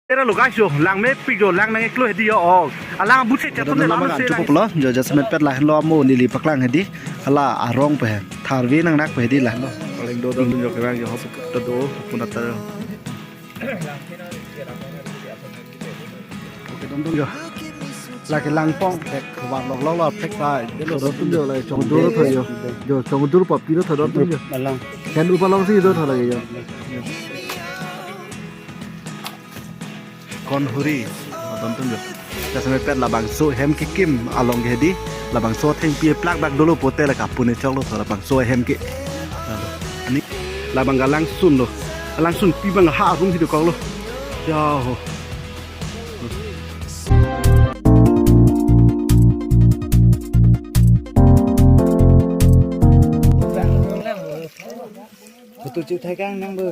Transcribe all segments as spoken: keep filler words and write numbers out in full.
Era lo guys, jo lang mepik, jo lang nangkeklo hedi jo, oh. Alang abut si chatun de lang se lang. Chupuplo, jo jasemet pet lahenlo, amo neli paklang hedi. Hala arong pe, tharve nangnak pe hedi lahenlo. Paling do do jo kerang jo hop do do punata. Oke, dondon jo. Lake langpong, thek warlok lok lok thek ta. Dondon jo, lake chongdur tho jo. Jo chongdur papi lo tho dondon jo. Malang. Kan upa long si do tho lake jo. Konhuri, dondon jo. Jasemet pet labangso hem kekim along ke hedi. Labangso thengpi plak bak dolo pote la kapune choklo tho labangso hem ke. Ani labang ke langsun lo. Langsunpi abang ha arum hidukok lo. Ya ho. Photo chithai kang nang bo.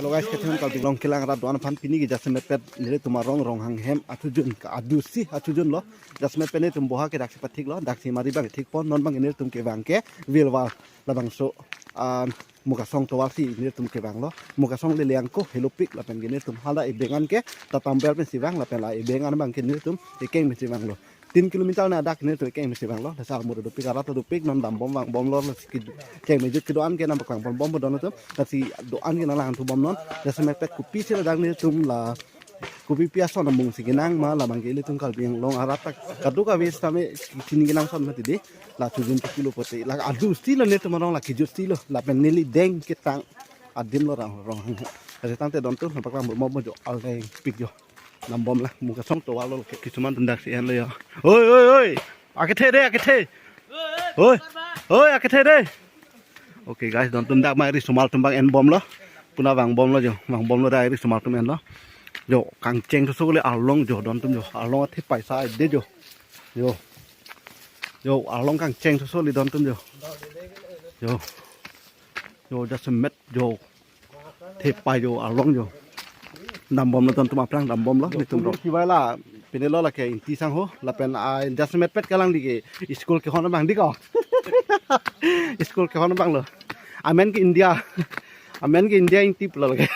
Hello guys, kethe kalbi long kelang rat do-an aphan pini ke jasemet pet nelitum arong Ronghang hem athujun ke adu si athujun lo. Jasemet pet nelitum boha ke daksi pathik lo, daksi mari abang thik pon, non abang nelitum kevang ke Vilwal labangso, ah, Mukasong tovar si nelitum kevang lo. Mukasong le liang ko helopik lapen ke nelitum hala ebengan ke Tatambel pensi vang lapen la ebengan abang ke nelitum ekeng pensi vang lo. Tin kilometer na dak nelitum ekeng pensi vang lo. Lasi armur dopik arat dopik non dambom vangbom lo, lasi ke keng mejut kedo-an ke nangpaklang ponbom dondon atum. Lasi do-an ke nanglang thubom non. Jasemet pet kopi si ladak nelitum la kopi pi ason amung si kenang ma labang ke ilitum Karbi Anglong arat ta kadokave sitame chini kenang ason mati di. La chojun chikilo pote la adu si lo nelitum arong la kejut si lo lapen neli deng ketang adim lo rang rong hang. Lasi tangte dondon nangpaklang ponbom jo aleng pik jo. Dambom la Mukasong tovar lo ke kisuman atum daksi enlo jo. Oi, oi, oi. Akethe de, akethe. Oi. Oi, akethe de. Okay guys, dondon dak mari sumal atum abang enbom lo. Puna vangbom lo jo, vangbom lo dak iri sumal atum enlo. Jo, kangcheng thuso le arlong jo, dondon jo. Arlong athe paisa de jo. Jo. Jo, arlong kangcheng thuso le dondon jo. Jo. Jo, jasemet jo. Thepai jo, arlong jo. Dambom lo dondon aphrang dambom lo, nelitum rong. Kibai la, pine lo lake Ingti sangho, lapen a jasemet pet ke alangli ke school kehon abang di ko. School kehon abang lo. Amen ke India. Amen ke India Ingti pulo lake.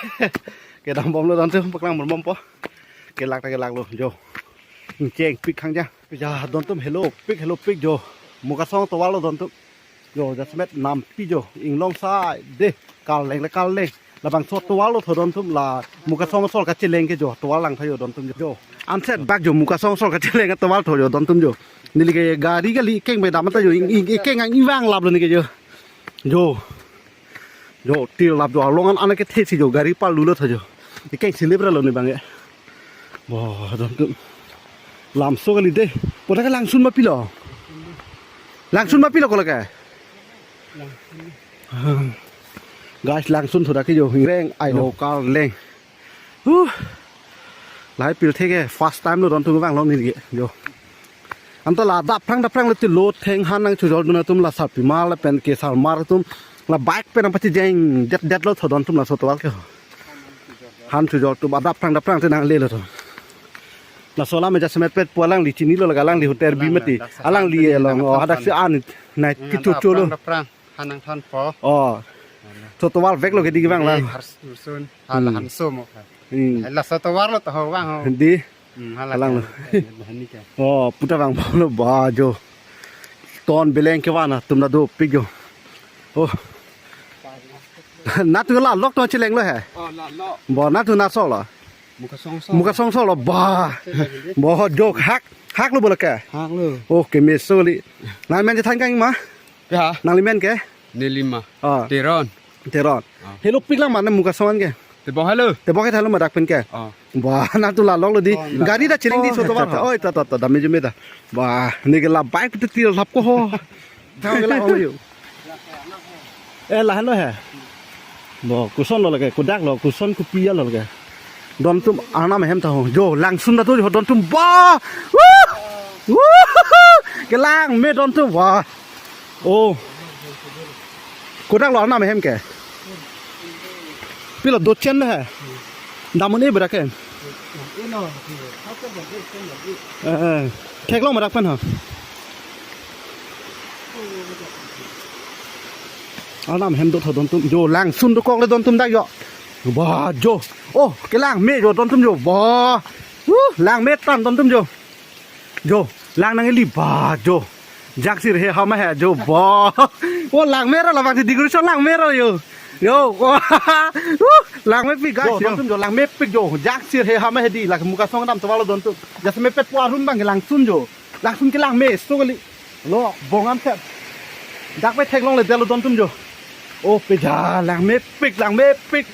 Ke dambom lo dondon paklang ponbom po. Kelak ta kelak lo jo. Ingcheng pik khang ja. Ya, dondon helopik, helopik jo. Mukasong tovar lo dondon. Jo, jasemet nampi jo. Inglong sai de. Karleng le karleng. Labangso tovar lo tho dondon la. Mukasong asor kacheleng ke jo. Tovar lang tha jo dondon jo. Anset bak jo Mukasong asor kacheleng tovar tho jo dondon jo. Neli ke gari kali keng bai dam ta jo. Ing, ing, keng ang ivang lap lo neli ke jo. Jo. Jo, til lap jo arlong an ane kethe si jo gari parlu lo tha jo. Ekeng silip ra lo ne bang e. Bo, dondon. Lamso kali de. Poda ke langsun ma pilo. Langsun ma pilo kola ke. Guys, langsun thoda ke jo hingreng ai lo karleng. Huh. Lahai pil theke first time lo dondon vanglong neli ke jo. Anta la daphrang daphrang le ti lo theng han nangchojordun atum la sarpimar lapen ke sarmar atum la bike pen nangpachijeng det det lo tho dondon laso tovar ke. Han chojor atum adaphrang daphrang te nangle lo tho. Laso alam jasemet pet pu alangli chinilo lake alangli hotel bi mati. Alangli along o hadak si an nai kitu cholo. Daphrang. Hanang than po. Oh. Hala. So tovar vek lo ke di vang la. Harsun. Hala Hmm. Hanso mo. Hmm. Hala so tovar lo to ho vang ho. Di. Hmm, hala. Halang lo. Hani ka. Oh, puta vang lo ba jo. Ton beleng ke vana tum na dopik jo. Oh. Natu la lok to cheleng lo he. Oh, la lo. Bo natu na so lo. Mukasong so. Mukasong so lo ba. Cheleng di. Bo jo hak. Hak lo bola ke. Hak lo. Oh, ke meso li. Nangli men je than kang ma. Ya. Nangli men ke? Nelima. Ah. Teron. Teron. Ah. Helopik lang mana Mukasong an ke? Tebok halo. Tebok ke thalo madak pen ke? Ah. Ba, natu la lok lo di. Oh, la. Gari da cheleng di so tovar. Oh, ta, ta, ta, dame jume ta. Ba, ne ke la bike tu til lap ko ho. Thang ke la ho yo. Eh, lahenlo he. Bo, koson lo lake, kodak lo, koson kopi lo lake. Dontum arnam ahem ta ho. Jo, langsun ta to jo, dontum ba. Woo! Woo! Kelang me dontum ba. Oh. Kodak lo arnam ahem ke. Pilo dochen he. Damun e bra ke. Eh, eh. Theklong madak pen ha. Arnam ahem do tho dontum. Jo, langsun dokok le dontum dak jo. Ba jo. Oh, kelang me jo don atum jo. Ba. Uh, lang me tang don atum jo. Jo, lang nangli ba jo. Jangsir he hama he jo ba. Oh, lang me ra labang si decoration lang me ra jo. Jo. Uh, lang mepik guys. Jo, don atum jo lang mepik jo. Jangsir he hama he di la Mukasong dam tovar lo don atum. Jasemet pet pu arum abang langsun jo. Langsun kelang me so kali. Lo, bong an thep. Dak pe theklongle detlo don atum jo. Oh, peja lang mepik, lang mepik.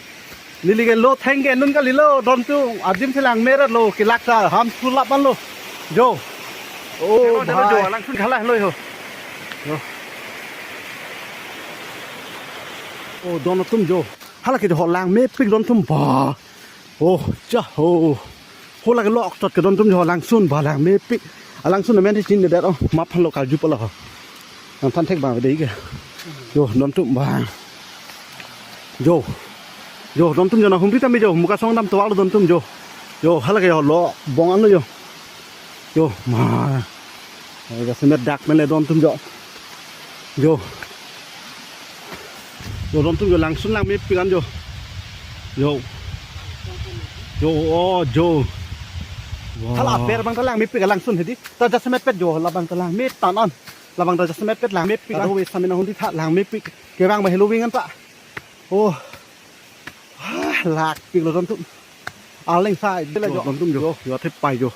Neli ke lo theng ke nun kali lo don atum. Adim si lang me ra lo kelak ta ham sulap an lo. Jo. Oh, jo, bhai. Langsun khala lo jo. Jo. Oh, don atum jo. Hala ke jo lang mepik don atum ba. Oh, ja ho. Ho lake lok tot ke don atum jo langsun ba lang mepik. Alangsun amen si chin det oh, map phan lo karju pala ho. Nang than thek bang dei ke. Jo, don atum ba. Jo. Jo, don atum jo nang humri tame jo. Mukasong dam tovar lo don atum jo. Jo, hala ke jo lo bong an lo jo. Jo, ma. Jasemet dak pen le don atum jo. Jo. Jo don atum jo langsun lang mepik an jo. Jo. Jo, oh, jo. Wah. Hala aber abang ta lang mepik langsun he di. Ta jasemet pet jo labang ta lang me tang an. Labang ta jasemet pet lang mepik. Aro we samin ahun di tha lang mepik. Kevang ba helo wing an ta. Oh. Ah, lakpik lo don atum. Alang sai det lo jo. Don atum jo. Jo, jo thepai jo.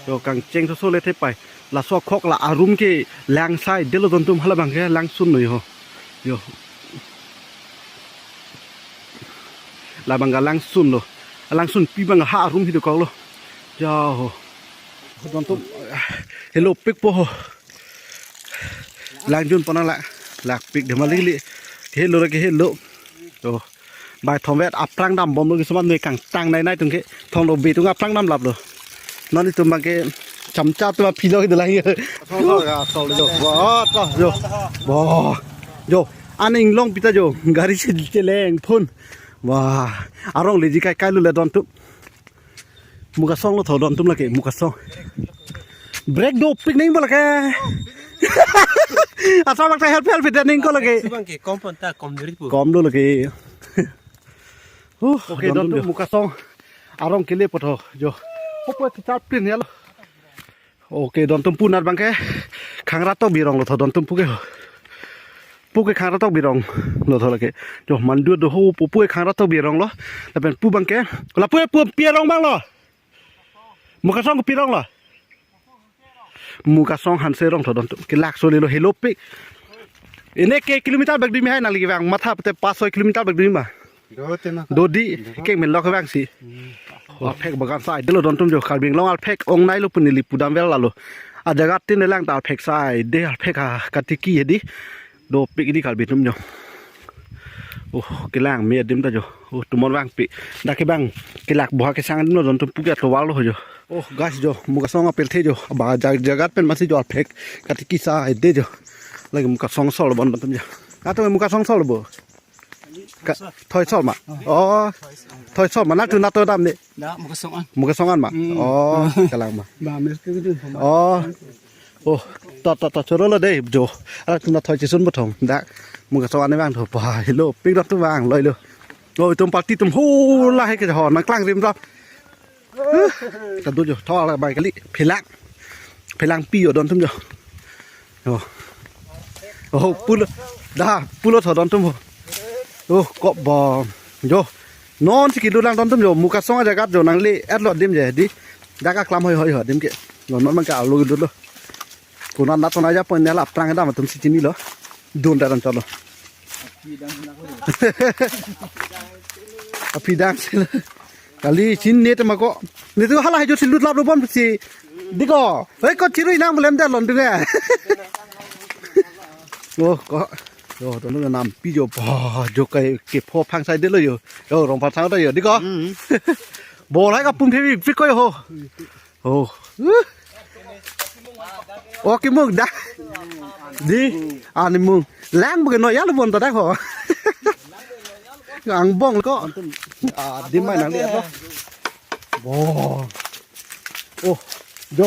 Jo kangcheng so so le thepai. Laso khok la arum ke lang sai det lo don atum hala abang ke langsun lo jo. Jo. Labang ke langsun lo. Langsunpi abang ha arum hi dokok lo. Jo ho. Don atum. Helopik po ho. Langjun pon nang la. Lakpik de malili. Kehelo re kehelo. To. Bai thomvet aphrang dam bom lo ke suman noi kangtang nai nai atum ke. Thong lo be atum aphrang dam lap lo. Non itum abang ke chamcha atum aphi lo ke dolang. Thong lo ga sol lo. Wah, to jo. Wah. Jo. Aning long pita jo. Gari si cheleng phun. Wah. Arong leji kai kai lo le don atum. Mukasong lo tho don atum lake, Mukasong. Brake dopik ning bo lake. Asa bak ta help help dia ning ko lake. Bang ke kom pon ta kom duri pu. Kom lo lake. Uh, okay, don atum jo. Mukasong. Arong kele po tho jo. Hopo kita pin ya lo. Okay, don atum pu nat abang ke. Khangra tok birong lo tho don atum pu ke. Pu ke khangra tok birong lo tho lake. Jo mandu do ho pu pu ke khangra tok birong lo. Lapen pu abang ke. La pu pu pi arong abang lo. Mukasong pi arong lo. Mukasong Hanse arong tho don atum. Kelak so le lo helopik. Ene ke kilometer bak dumi hai nangli kevang matha pute pas soi kilometer bak dumi ma. Do tema. Dodi, do. Keng men lok vang si. Hmm. Alphek bagan sai det lo don atum jo Karbi Anglong alphek ong nai lo pu neli pudam vel lalo. Ajaga tin lang ta alphek sai det alphek ha katiki he di. Dopik di Karbi atum jo. Oh, kelang me adim ta jo. Oh, tumon vangpi. Dak ke abang kelak boha kesang adim lo don atum pu ke tovar lo jo. Oh, guys jo, Mukasong apel the jo. Ba jag-, jagat pen masi jo alphek katiki sai det jo. Lake Mukasong sol bon don atum jo. Atum Mukasong sol bo. Ka, thoi sol ma? Oh, thoi sol ma, nangtum nangtum dam ni? Da, Mukasong an. Mukasong an ma? Hmm. Oh, kelang ma. Ba, mes ke gitu. Oh. Oh, to, to, to, choro lo dei, jo. Ara tuna thoi chisun bo thong. Da, Mukasong an vang tho, ba, helopik don atum vang, loi lo. Oh, itum party atum ho, la he ke ho, nangklang rim do. Huh, ta do jo, tho la bai kali, phelang. Phelangpi jo don atum jo. Jo. Oh, pulo. Da, pulo tho don atum ho. Oh, kop bom. Jo. Non si kedo lang don atum jo. Mukasong ajagat jo nangli et lo adim je di. Dak aklam hoi hoi ho adim ke. Jo non abang ke alo kedo lo. Konat nat tonai ja pon ne la aphrang dam atum si chinilo. Dun daran cholo. Aphi dang sila. Kali chin ne tema ko. Ne tu hala hajo si lut lap lo bon si. Di ko. Hei ko chiru inang belem der lon dunga. Oh ko. Jo, don atum nampi jo. Bah, jo kai kepho phang sai det lo jo. Jo, rong pha thang ta jo. Di ko. Hmm. Bol hai kapum phe phi ko jo ho. Oh. Oh, kemung da. Di, ani mung. Lang bukan no ya lo bon ta da ko. Angbong ko. Ah, di mai nangli apa? Bo. Oh. Jo.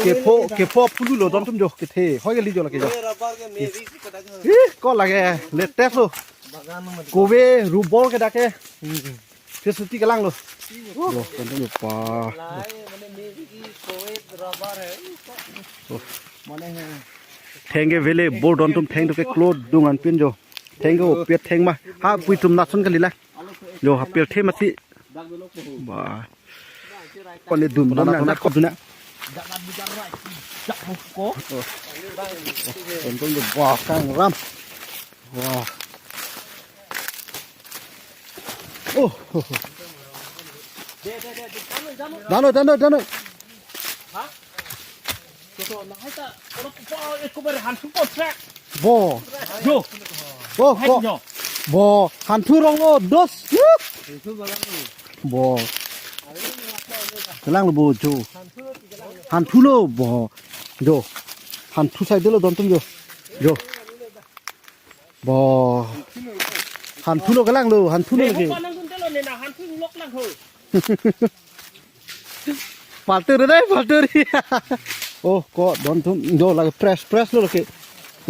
Kepho, kepho phulu lo don atum jo kethe. Hoi kali jo lake jo. Ih, ko lake latest lo. Kove rubol ke dak ke. Hmm. Ke suti kelang lo. Yo, kan tu pa. Theng ke vele bor don atum theng to ke klo dung an pin jo. Theng ke opet theng ma. Ha pui atum nasun kali la. Jo ha pirthe mati. Ba. Kone dun dun na na kop dun na. Tonton ba kang ram. Wah. Oh. Dano, dano, dano. Bo. Yo. Bo, ko. Yo. Bo, hanthu rong lo, dos. Yup. Bo. Kelang lo bo, jo. Hanthu lo, bo. Jo. Hanthu sai dolo don atum jo. Jo. Bo. Hanthu lo kelang lo, hanthu lo lagi. Paltur dai, paltur. Oh, ko don atum do lagi press, press lo lagi.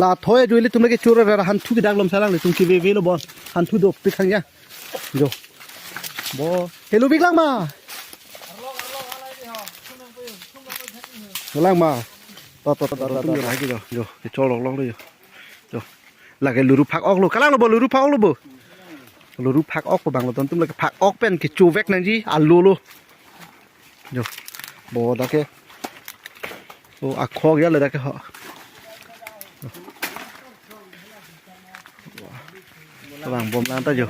La thoi ajo ilitum lagi chura ra hanthu kedak lom salang ilitum keveve lo bon. Hanthu dopik hang ya. Jo. Bo, helo bik lang ma. Lang ma. To, to, to, to, to, to, lagi jo. Jo, kecholok long lo jo. Jo. Lagi luru phak-ok lo. Kelang lo bo luru phak-ok lo bo. Luru phak-ok ko bang lo don atum lagi phak-ok pen kechovek nangji alo lo. Jo. Bo dak ke. Oh, akhok ya le dak ke ho. Bang bom lang ta jo.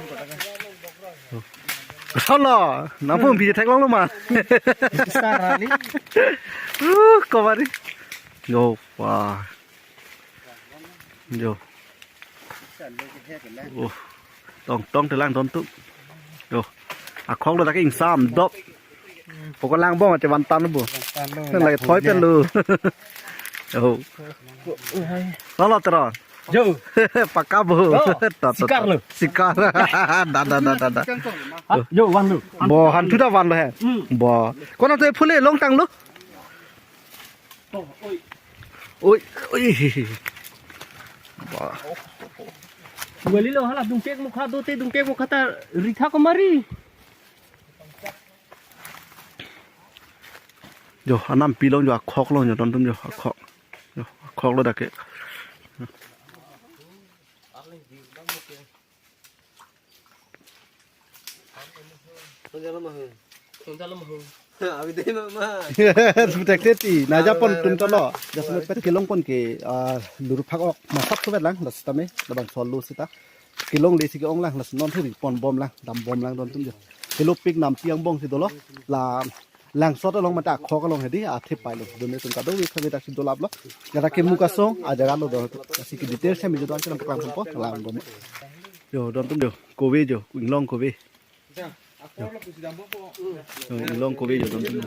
Halo, nampum bi thek long lo ma. Sara ni. Uh, kawari. Jo, wah. Jo. Oh. Tong tong telang don atum. Jo. Akhok lo dak ke ingsam dop. Pokok lang bom ache van tan lo bo. Lagi thoi pen lo. Jo. Lalo teron. Jo. Paka bo. Oh, ta, ta, ta. Sikar lo. Sikar. Da, da, da, da, da. Ha, jo, van lo. Bo, hanthu ta van lo he. Hmm. Bo. Kona te phule long tang lo. Oh, oi. Oi, oi. Ba. Wali lo hala dungpek mukha dote dungpek mukha ta ritha komari. Jo, anam pilong jo akhok long jo don atum jo akhok. Jo, akhok lo dak ke. Sonjalo mahu. Sonjalo mahu. Abi dei mama. Sutek teti, na ja pon tum tolo. Jasemet pet kelong pon ke, ah, luru phak-ok. Masap suvet lang, das tame, labang solo sita. Kelongle si ke-ong lang, las non thuri pon bom lang, dam bom lang don atum jo. Kelopik nampi angbong si dolo. La langsot along mate akhok along hedi, athe pai lo. Done tum kado wi kami tak si dolap lo. Gara ke muka song, ajaran lo don. Si ke detail semi jo don, chenam paklang sumpo, lang bom. Jo, don atum jo, kove jo, inglong kove. Jo, inglong kove jo, don atum jo.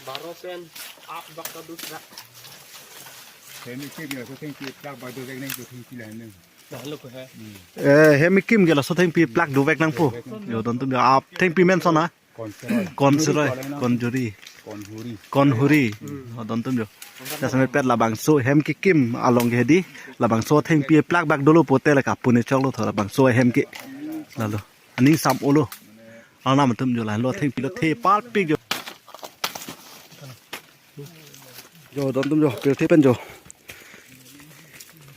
Baro pen, ap bak ta dusra. Hem ikkim ke laso thengpi plak bak dovek nang jo thengpi lahenang. Dah lo ko he. Eh, hem ikkim ke laso thengpi plak dovek nangpo. Jo, don atum jo, ap thengpi menson ha. Konseroi. Konseroi, konjuri. Konhuri. Konhuri. Oh, don atum jo. Jasemet pet labangso hem kekim along ke hedi. Labangso thengpi plak bak dolo pote la kapune chok lo tho labangso hem ke. Lalo. Aning sam olo. Anam atum jo la lo thengpi lo the palpik jo. Jo, don atum jo, pirthe pen jo.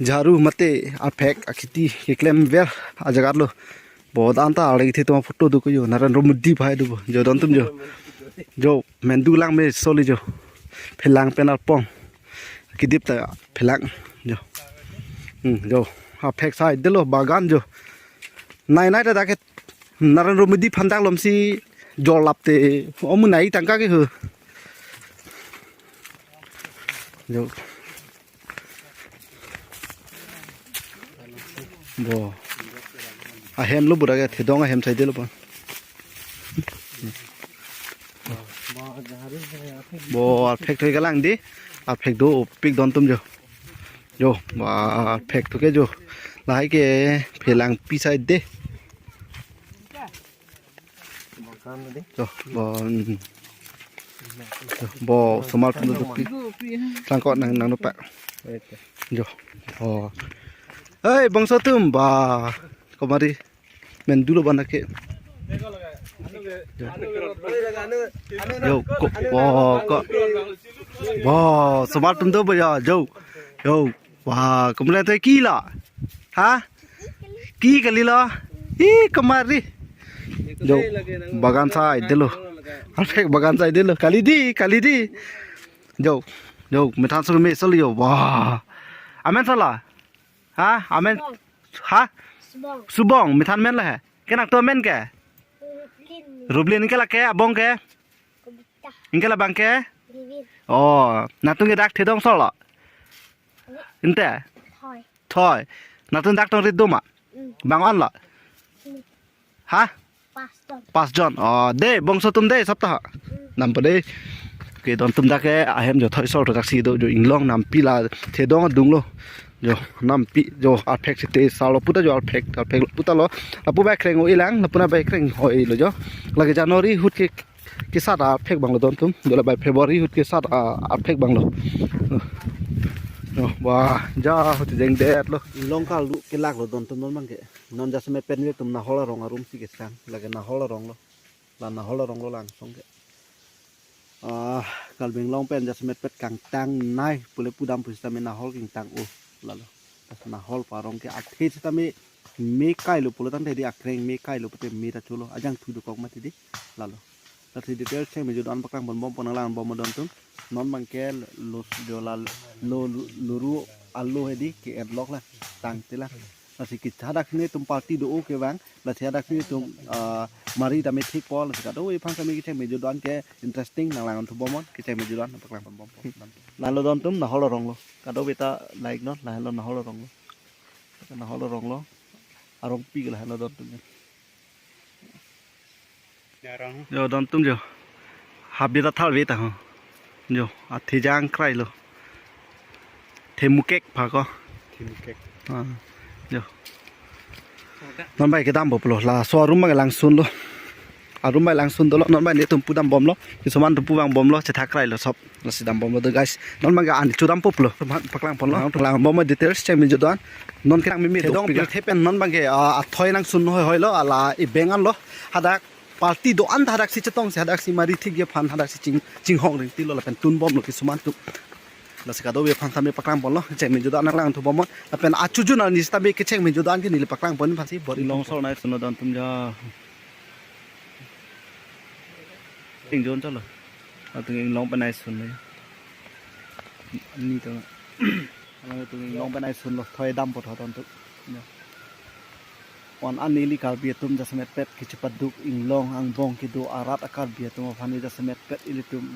Jaru mate aphek akheti keklem ver ajagat lo. Bo dan ta areng the tuma photo do ko jo. Narendra Modi bhai do bo. Jo, don atum jo. Jo, mendu lang me soli jo. Phelang pen arpong. Kedip ta phelang jo. Hmm, jo. Aphek sai delo bagan jo. Nai nai ta dak ke Narendra Modi aphan dak lom si jor lap te omu nai tangka ke ho. Jo. Bo. Ahem lo bo dak ke thedong ahem sai delo bo. Bo aphek thoi kelang di. Aphek dopik don atum jo. Jo, ba aphek thu ke jo. Lahai ke phelang pi sai de. Jo, bo, mm. Jo, bo osomar atum dopik. Sangkot nang nang dopak. Jo. Bo. Hei, bangso atum ba. Komari. Mendulo bana ke. Yo, ko, ko, ko. Bo, osomar atum do bo ya, yo. Yo. Wah, kumle te ki la? Ha? Ki kali la? Ih, komari. Yo, bagan sai delo. Arphek bagan sai delo. Kali di, kali di. Yo, yo, methan sur me sol yo. Wah. Amen sala? Ha? Amen. Ha? Subong. Subong, methan men la he. Kenak to men ke? Rublin. Rublin ke la ke, abong ke? Kobita. Ingke labang ke? Bibir. Oh, nangtum ke dak thedong sol lo? Ini. Inte? Thoi. Thoi. Nangtum dak tong rit doma? Hmm. Bang-on lo? Hmm. Ha? Pas ton. Pas jon. Oh, de, bongso atum de, sab ta. Hmm. Nampo de. Oke, don atum dak ke ahem jo thoi sol dak si do jo inglong nampi la thedong adung lo. Jo, nampi, jo, arphek site salo puta jo arphek, arphek puta lo. Lapu bai kreng o ilang, lapu na bai kreng ho ilo jo. Lagi January ahut ke, kesat arphek bang lo don atum. Dola bai February ahut kesat a, arphek bang lo. Jo, wah, ja, ahut jeng det lo. Inglong kalu kelak lo don atum non bang ke. Non jasemet pen nelitum Nahol arong arum si kesang. Lagi Nahol arong lo. La Nahol arong lo langsung ke. Ah, Karbi Anglong pen jasemet pet kangtang nai pule pudam pusitame Nahol kangtang o lalo. Tas Nahol parong ke athe sitame me kailo pulo tangte di akreng me kailo pute me ta cholo ajang thu dokok mati di lalo. Tasi detail cheng me jo don paklang pon bom pon lang bom don atum. Non bang ke lo jo la lo lo luru alo hedi ke en lok la tangte la. Lasi ke hadak netum party do o ke bang, lasi hadak netum, ah, mari tame thik po, lasi kadokave aphan tame kecheng me jo don ke interesting nanglang thu bom on, kecheng me jo don paklang pon bom. Lalo don atum Nahol arong lo. Kadokave ta like non, lahelo Nahol arong lo. Nahol arong lo. Arongpi ke lahelo don atum. Jarang. Jo, don atum jo. Habit athal ve ta ho. Jo, athe jang krai lo. Themukek pha ko. Themukek. Ah, jo. Non bai kedam bom pulo. Laso arum bang langsun lo. Arum bai langsun dolo. Non bai netum pudam bom lo. Kisuman atum pu bang bom lo. Chethak krai lo sob. Lasi dam bom lo do guys. Non bang ke an chudam pup lo. Paklang pon lo. Paklang bom details cheng me jo don. Non kerang mimi thedong pil thepen non bang ke, ah, athoi nangsun hoi hoi lo ala ibeng an lo. Hadak party do an hadak si chetong si hadak si mari thik ye phan hadak si ching chinghong ring ti lo lapen tun bom lo kisuman atum. Lasi kadokave aphan tame paklang pon lo. Cheng me jo don nanglang thu bom. Lapen achuju na ni sitame kecheng me jo don ke neli paklang pon phan si bor inglong sol nai suno don atum ja. Ting jon chalo. Atung inglong penai sun le. Ni to. Alang atung inglong penai sun lo thoi dam po thot antuk. Ya. On an neli Karbi atum jasemet pet kechepaduk inglong angbong kedo arat a Karbi atum aphan jasemet pet ilitum.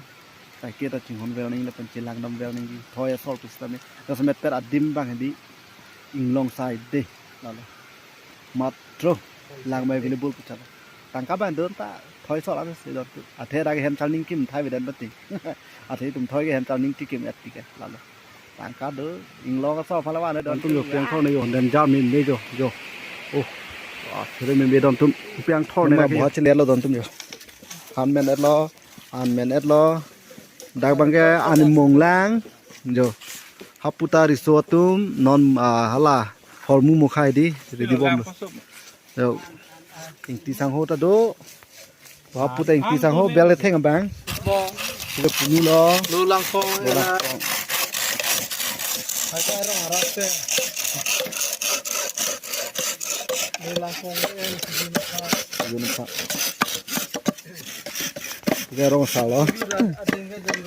Kaike ta chinghon vel ning lapen chelang dam vel ning thoi asol pusitame. Jasemet pet adim bang di inglong side de. Lalo. Matro lang bai available pu chalo. Tangka bang don ta thoi sol ame si don tu. Athe dak hem chal ning kim thai vedan bati. Athe tum thoi ke hem chal ning ti kim et ti ke lalo. Tangka do inglong asol phala wan don tu. Antum jo piang thor ne jo den jam min ne jo jo. Oh. Wah, chere min be don tum piang thor ne. Bhoi chele lo don atum jo. Han men et lo, an men et lo. Dak bang ke an mong lang. Jo. Hapu ta riso atum non, ah, hala hormu mokhai di ready bom. Yo. Ingti sangho ta do. Hapu ta ingti sangho bel theng abang. Bong. Sudah punu lo. Lo langkong. Lo langkong. Hai ta rong arat se. Lo langkong en sijin pa. Sijin pa. Ke rong salo.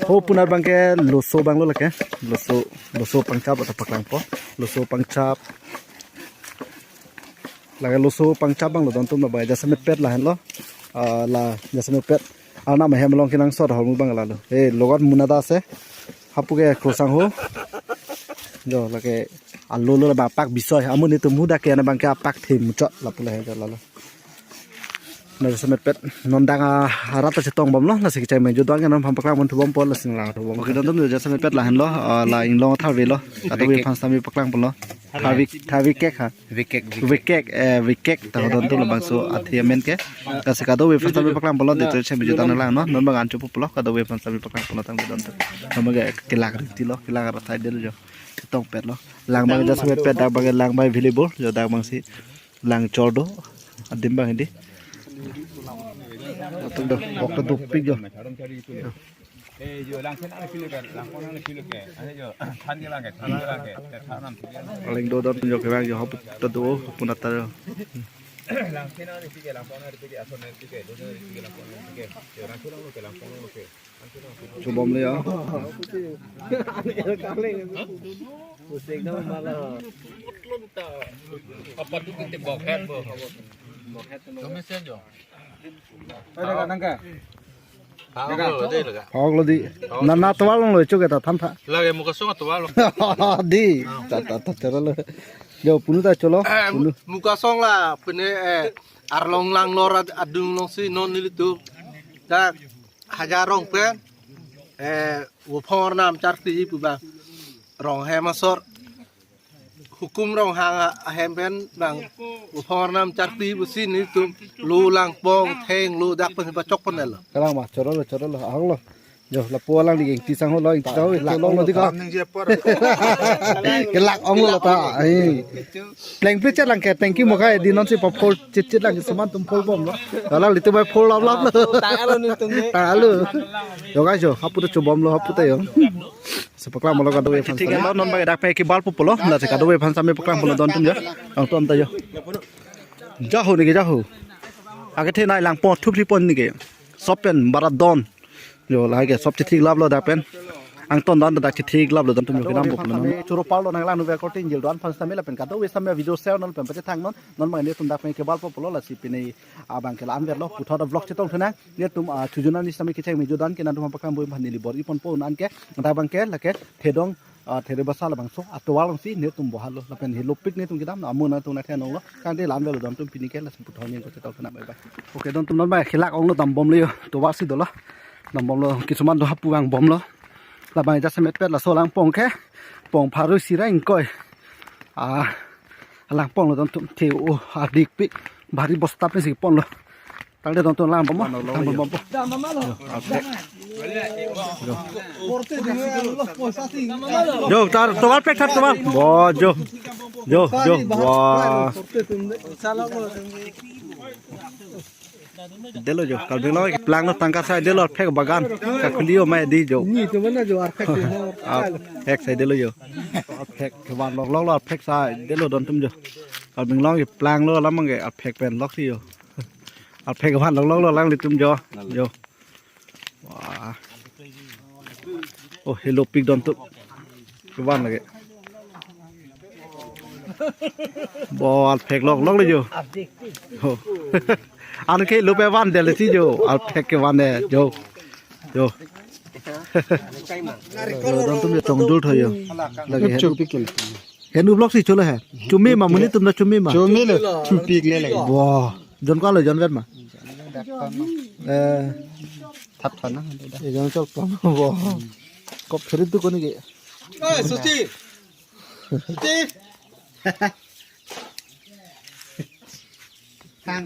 Ho punar bang ke loso bang lo lake. Loso, loso pangchap atau paklang po. Loso pangchap. Lake loso pangchap bang lo don atum lo bai jasemet pet lahen lo. Ah, la jasemet pet. Arnam hem long kinang sot hormu bang lalo. Eh, logot muna da se. Hapu ke krosang ho. Jo, lake alo lo bang pak bisoi. Amun netum huda ke na bang ke apak the muchot lapu le jo lalo. Na jasemet pet non dang a rat ta chetong bom lo, lasi kecheng me jo don ke non phan paklang pon thu bom po lasi lang thu bom. Oke, don atum jasemet pet lahen lo, ah, la inglong thar ve lo. Kadokave aphan sitame paklang pon lo. Tharvi, tharvi kek ha. Vikek, vikek. Vikek, eh, vikek. Ta don atum labangso athe amen ke. Lasi kadokave aphan sitame paklang pon lo, detail cheng me jo don lang no. Non bang an chupu pulo, kadokave aphan sitame paklang pon lo tang don atum. Non bang ke kelak ring ti lo, kelak rat thai del jo. Chetong pet lo. Lang bang jasemet pet dak bang lang bang available, jo dak bang si. Lang chor do, adim bang hedi. Atum do, ok ta dopik jo. Eh, jo, lang sen ang silo ke, lang pon ang silo ke. Ayo jo, than ke lang ke, than ke lang ke, than nam silo ke. Paling do don jo ke bang jo, hapu ta do, hapu nata jo. Lang sen ang silo ke, lang pon ang silo ke, ason ang silo ke, do ang silo ke, lang pon ang silo ke. Jo, lang sen ang silo ke, lang pon ang silo ke. Chobom le ya. Pusing na malah. Apa tu kita bokhet bo. Bokhet tu. Kami sen jo. Ada kadang ke? Phak lo di. Na, na tovar along lo, chok eta than tha. Lake Mukasong atovar lo. Di. Ta, ta, ta, ta lo. Jo, punu ta cholo. Eh, punu. Mukasong la, pene, eh, arlong langlor ad-, adung alongsi non nelitum. Ta, Hajar Rong pen, eh, Vophong Arnam charti pu bang. Rong hem asor. Hukum Ronghang ahem pen bang Vophong Arnam charti pusi nelitum lo lang pon theng lo dak pen pachok pon lo. Kalang ma, choro lo, choro lo, ahok lo. Jo, lapu alangli ke Ingti Sangho lo, Ingti Sangho, kelak ong lo di ko. Kelak ong lo ta. Ai. Pleng ple chet lang ke, thank you mo kai, di non si pa phol chet chet lang, seman tum phol bom lo. Alangli tum bai phol lap lap lo. Tang alo nelitum de. Tang alo. Jo guys jo, hapu ta chobom lo, hapu ta jo. Sepaklang pulo kadokave aphan. Thik lo, non bang dak pen kebal pulo, la kadokave aphan sami paklang pulo don tum jo. Ang ton ta jo. Jaho neke jaho. Ake the nai lang pon thup thup pon neke. Sop pen barat don. Jo, lake sop chethik lap lo dak pen. Ang ton dan dak chethik lap lo don tum jo kedam pulo. Choro parlo nang lang nu ver korte injil don aphan sami lapen kadokave sami video share non pen pachethang non. Non bang nelitum dak pen kebal pulo lasi pini abang ke la-an verlo puthot vlog chetong thunang. Nelitum, ah, chojun arni sami kecheng me jodan ke nangtum paklang bui bhan neli bor-i ponpo nang ke. Dak bang ke lake Thedong, ah, Thedong basa labangso atovar alongsi nelitum bohal lo. Lapen helopik nelitum kedam amun nangtum nang theklong lo. Kangte la-an verlo don tum pini ke lasi puthot nangko chetong thunang. Bye bye. Okay, don tum non bang kelak ong lo dambom lo jo. Tovar si dolo. Dambom lo kisuman do hapu vangbom lo. Labang jasemet pet laso lang pon ke. Pon pharo sira ingkoi. Ah, lang pon lo don tum the o adik pi. Bhari bosta pensi pon lo. Tangte don tum lang bom, lang bom, bom. Jo, tar tovar pek tar tovar. Bo, jo. Jo, jo, wah. Delo jo, Karbi Anglong ke plang lo tangka sai delo arphek bagan. Kakhuli o mai di jo. Ni to mana jo arphek. Arphek sai delo jo. Arphek kevan lok lok lo arphek sai delo don tum jo. Karbi Anglong ke plang lo alam ke arphek pen lok si jo. Arphek van lok lok lo alanglitum jo. Jo. Wah. Oh, helopik don tum. Kevan lake. Bo arphek lok lok le jo. Oh. Anke lo pe van dele si jo. Arphek kevan de jo. Jo. Jo don tum jo tong dul tho jo. Lake helopik ke. Henu vlog si cholo he. Chumi ma monit atum na chumi ma. Chumi lo. Chupik le le. Wah. Jon ko lo jon vet ma. Eh. Thap thana. Eh, jon chol pam. Wah. Kop kheri tu koni ke. Eh, Suti. Suti. Thang